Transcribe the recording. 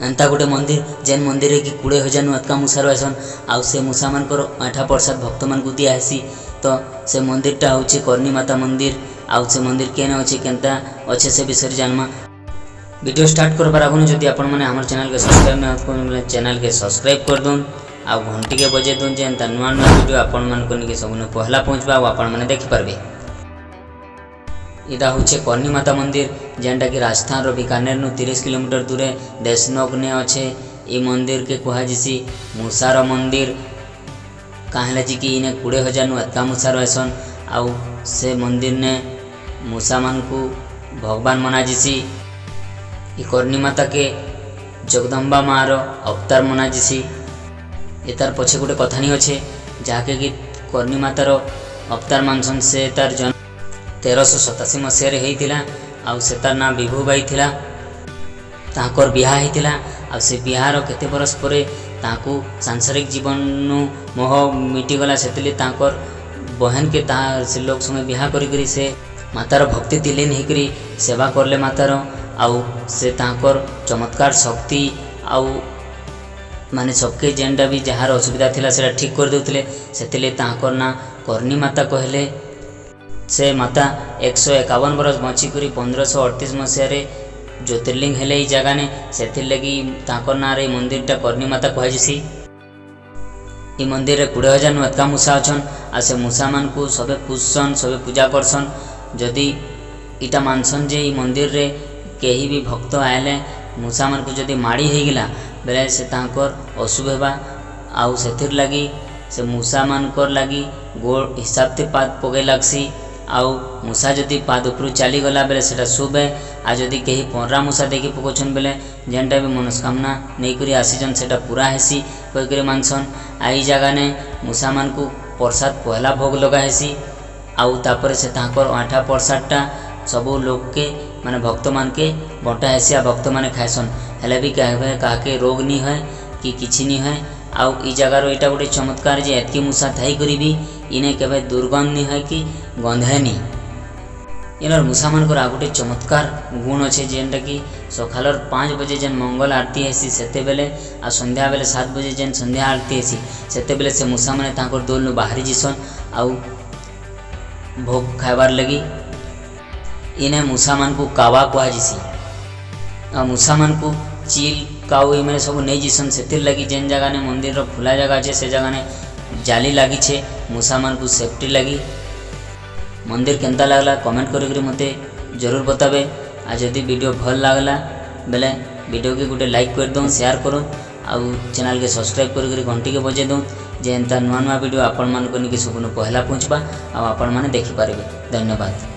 ଏନ୍ତା ଗୋଟେ ମନ୍ଦିର ଯେନ୍ ମନ୍ଦିରରେ କି 20,000ନୁ ଅଧିକା ମୂଷା ରହେସନ୍ ଆଉ ସେ ମୂଷାମାନଙ୍କର ଅଇଁଠା ପ୍ରସାଦ ଭକ୍ତମାନଙ୍କୁ ଦିଆହେସି। ତ ସେ ମନ୍ଦିରଟା ହଉଛି କର୍ଣ୍ଣି ମାତା ମନ୍ଦିର। ଆଉ ସେ ମନ୍ଦିର କେନେ ଅଛି, କେନ୍ତା ଅଛେ, ସେ ବିଷୟରେ ଜାନମା। ଭିଡ଼ିଓ ଷ୍ଟାର୍ଟ କରବାର ଆଗରୁ ଯଦି ଆପଣମାନେ ଆମର ଚ୍ୟାନେଲକେ ସବସ୍କ୍ରାଇବ୍ ନାଇଁ କରିଛନ୍, ଚ୍ୟାନେଲକେ ସବସ୍କ୍ରାଇବ୍ କରିଦଉନ୍ ଆଉ ଘଣ୍ଟିକେ ବଜେଇ ଦଉନ୍ ଯେ ଏନ୍ତା ନୂଆ ନୂଆ ଭିଡ଼ିଓ ଆପଣମାନଙ୍କ ନିକେ ସବୁନୁ ପହଲା ପହଞ୍ଚବା ଆଉ ଆପଣମାନେ ଦେଖିପାରିବେ। ଇଟା ହଉଛେ କର୍ଣ୍ଣି ମାତା ମନ୍ଦିର, ଯେନ୍ଟାକି ରାଜସ୍ଥାନର ବିକାନେରନୁ 30 କିଲୋମିଟର ଦୂରେ ଦେଶନୋକନେ ଅଛେ। ଇ ମନ୍ଦିରକେ କୁହାଯିସି ମୂଷାର ମନ୍ଦିର। କାହେଲେ ଯେ କି ଇନେ 20,000ନୁ ଅଧିକା ମୂଷା ରହେସନ୍ ଆଉ ସେ ମନ୍ଦିରନେ ମୂଷାମାନଙ୍କୁ ଭଗବାନ ମନାଯିସି। ଇ କର୍ଣ୍ଣି ମାତାକେ ଜଗଦମ୍ବା ମାର ଅବତାର ମନାଯିସି। ଏତାର ପଛେ ଗୋଟେ କଥାନୀ ଅଛେ, ଯାହାକେ କି କର୍ଣ୍ଣି ମାତାର ଅବତାର ମାନସନ୍। ସେ ତାର ଜନ୍ମ 1387 ମସିହାରେ ହେଇଥିଲା ଆଉ ସେ ତାର ନାଁ ବିଭୁବାଇ ଥିଲା। ତାଙ୍କର ବିହା ହେଇଥିଲା ଆଉ ସେ ବିହାର କେତେ ବରଷ ପରେ ତାଙ୍କୁ ସାଂସାରିକ ଜୀବନନୁ ମୋହ ମିଟିଗଲା। ସେଥିଲାଗି ତାଙ୍କର ବହେନକେ ତାହା ସେ ଲୋକ ସମୟ ବିହା କରିକରି ସେ ମାତାର ଭକ୍ତି ଲିନ ହେଇକରି ସେବା କରଲେ ମାତାର। ଆଉ ସେ ତାଙ୍କର ଚମତ୍କାର ଶକ୍ତି ଆଉ ମାନେ ସବକେ ଯେନ୍ଟା ବି ଯାହାର ଅସୁବିଧା ଥିଲା, ସେଟା ଠିକ୍ କରିଦେଉଥିଲେ। ସେଥିଲାଗି ତାଙ୍କର ନାଁ କର୍ଣ୍ଣି ମାତା କହିଲେ। ସେ ମାତା 151 ବରଷ ବଞ୍ଚିକରି 1538 ମସିହାରେ ଜ୍ୟୋତିର୍ଲିଙ୍ଗ ହେଲେ ଏଇ ଜାଗାନେ। ସେଥିର୍ଲାଗି ତାଙ୍କର ନାଁରେ ଏଇ ମନ୍ଦିରଟା କର୍ଣ୍ଣି ମାତା କୁହାଯିସି। ଇ ମନ୍ଦିରରେ 20,000ନୁ ଅଧିକା ମୂଷା ଅଛନ୍ ଆଉ ସେ ମୂଷାମାନଙ୍କୁ ସବେ ପୂଜସନ୍, ସବେ ପୂଜା କରସନ୍। ଯଦି ଇଟା ମାନସନ୍ ଯେ ଇ ମନ୍ଦିରରେ କେହି ବି ଭକ୍ତ ଆଇଲେ ମୂଷାମାନଙ୍କୁ ଯଦି ମାଡ଼ି ହେଇଗଲା ବେଲେ ସେ ତାଙ୍କର ଅଶୁଭ ହେବା। ଆଉ ସେଥିର୍ ଲାଗି ସେ ମୂଷାମାନଙ୍କର ଲାଗି ଗୋଡ଼ ହିସାବତେ ପାଦ ପକେଇ ଲାଗ୍ସି। ଆଉ ମୂଷା ଯଦି ପାଦ ଉପରୁ ଚାଲିଗଲା ବେଲେ ସେଟା ଶୁଭ ହେ। ଆଉ ଯଦି କେହି ପନରା ମୂଷା ଦେଖି ପକଉଛନ୍ ବେଲେ ଯେନ୍ଟା ବି ମନସ୍କାମନା ନେଇକରି ଆସିଛନ୍, ସେଟା ପୁରା ହେସି କହିକରି ମାନସନ୍। ଆଉ ଏଇ ଜାଗାନେ ମୂଷାମାନଙ୍କୁ ପ୍ରସାଦ ପହଲା ଭୋଗ ଲଗା ହେସି ଆଉ ତାପରେ ସେ ତାଙ୍କର ଅଇଁଠା ପ୍ରସାଦଟା ସବୁ ଲୋକକେ ମାନେ ଭକ୍ତମାନକେ ବଣ୍ଟା ହେସି ଆଉ ଭକ୍ତମାନେ ଖାଏସନ୍। ହେଲେ ବି କେବେ କାହାକେ ରୋଗ ନି ହୁଏ କି କିଛି ନି ହୁଏ। ଆଉ ଇ ଜାଗାର ଏଇଟା ଗୋଟେ ଚମତ୍କାର ଯେ ଏତ୍କି ମୂଷା ଥାଇକରି ବି ଇନେ କେବେ ଦୁର୍ଗନ୍ଧ ନି ହୁଏ କି ଗନ୍ଧେ ନି। ଇନର ମୂଷାମାନଙ୍କର ଆଉ ଗୋଟେ ଚମତ୍କାର ଗୁଣ ଅଛେ, ଯେନ୍ଟାକି ସକାଳର 5 ବଜେ ଯେନ୍ ମଙ୍ଗଳ ଆରତୀ ହେସି ସେତେବେଲେ ଆଉ ସନ୍ଧ୍ୟା ବେଲେ 7 ବଜେ ଯେନ୍ ସନ୍ଧ୍ୟା ଆରତୀ ହେସି, ସେତେବେଲେ ସେ ମୂଷାମାନେ ତାଙ୍କର ଦୋଲନୁ ବାହାରି ଯିସନ୍ ଆଉ ଭୋଗ ଖାଇବାର୍ ଲାଗି। ଇନେ ମୂଷାମାନଙ୍କୁ କାବା କୁହାଯିସି। ଆଉ ମୂଷାମାନଙ୍କୁ ଚିଲ୍, କାଉ ଏମାନେ ସବୁ ନେଇଯିସନ୍। ସେଥିର୍ ଲାଗି ଯେନ୍ ଜାଗାନେ ମନ୍ଦିରର ଖୋଲା ଜାଗା ଅଛେ, ସେ ଜାଗାନେ ଜାଲି ଲାଗିଛେ ମୂଷାମାନଙ୍କୁ ସେଫ୍ଟି ଲାଗି। ମନ୍ଦିର କେନ୍ତା ଲାଗଲା, କମେଣ୍ଟ କରିକରି ମୋତେ ଜରୁର ବତାବେ। ଆଉ ଯଦି ଭିଡ଼ିଓ ଭଲ୍ ଲାଗଲା ବେଲେ ଭିଡ଼ିଓକେ ଗୋଟେ ଲାଇକ୍ କରିଦଉନ୍, ସେୟାର କରୁନ୍ ଆଉ ଚ୍ୟାନେଲକେ ସବସ୍କ୍ରାଇବ୍ କରିକରି ଘଣ୍ଟିକେ ବଜେଇ ଦଉନ୍ ଯେ ଏନ୍ତା ନୂଆ ନୂଆ ଭିଡ଼ିଓ ଆପଣମାନଙ୍କ ନିକେ ସବୁନୁ ପହଲା ପହଞ୍ଚବା ଆଉ ଆପଣମାନେ ଦେଖିପାରିବେ। ଧନ୍ୟବାଦ।